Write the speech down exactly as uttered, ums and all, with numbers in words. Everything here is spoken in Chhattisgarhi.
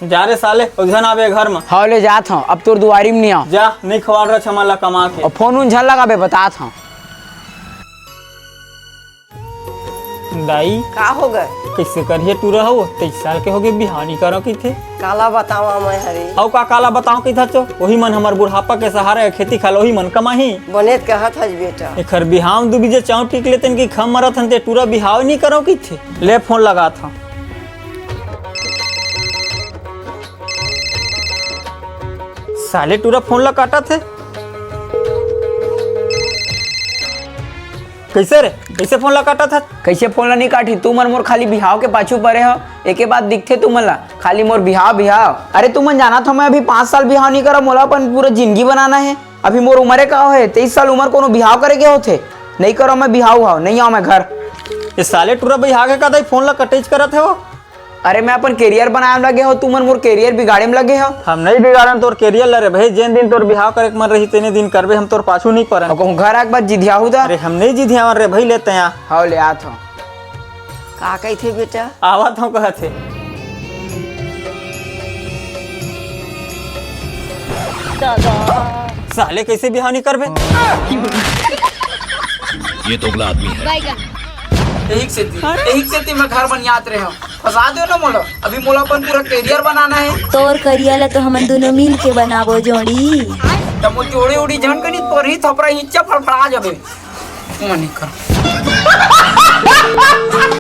जा रे साले, अउ झन आबे घर म। हव ले जात हंव, अब तोर दुवारी म नइ आंव। जा, नइ खवाड़ रच हमन ला कमा के। अउ फोन उन झन लगाबे, बतात हंव। दाई, का हो गे? कइसे करिहे टूरा हो, तेईस साल के होगे, बिहाव नइ करंव कहिथे। काला बतावंव मैं हरे। अउ का काला बतावंव कहिथस? ओही मन हमर बुढ़ापा के सहारा हे, खेती खाल ओही मन कमाही। बने त कहत हस बेटा। एखर बिहाव म दू बीजे चांव टीक लेतेन कि खम मरत हन, ते टूरा बिहाव नइ करंव कहिथे। ले फोन लगात हंव। साले टूरा फोन ला काटत हे। कइसे रे? कइसे फोन ला काटत हस? कइसे फोन ला नइ काटही? तुमन मोर खाली बिहाव के पाछू परे हव। एके बात दिखथे तुमन ला, खाली मोर बिहाव, बिहाव। अरे तुमन जानत हव, मैं अभी पाँच साल बिहाव नइ करंव, मोला अपन पूरा जिनगी बनाना हे। अभी मोर उमरे का होहे? तेईस साल उमर कोनो बिहाव करे के होथे? नइ करंव मैं बिहाव उहाव, नइ आंव मैं घर। ए साले टूरा बिहाव के का दाई फोन ला कटेच करत हे वो? अरे, मैं अपन career बनाए म लगे हंव, तुमन मोर career बिगाड़े म लगे हव। हम नइ बिगाड़न तोर career ला रे भई, जेन दिन तोर बिहाव करे के मन रही, तेने दिन करबे, हम तोर पाछू नइ परन। अउ कहूं घर आए के बाद जिधियाहू त? अरे, हम नइ जिधियावन रे भई, ले तैं आ। हव, ले आत हंव। का कहिथे बेटा? आवत हंव कहत हे। साले कइसे बिहाव नइ करबे? ये दोगला आदमी है। एहिक सेती, एहिक सेती मैं घर बनियात रेहेंव। फंसा देव ना मोला। अभी मोला अपन पूरा career बनाना हे। तोर career ला तो हमन दूनों मिल के बनाबो जोड़ी। त मोर जोड़ी उड़ी झन कनी, तोर ही थपरा इच्चा फड़फड़ा जाबे। मनी कर।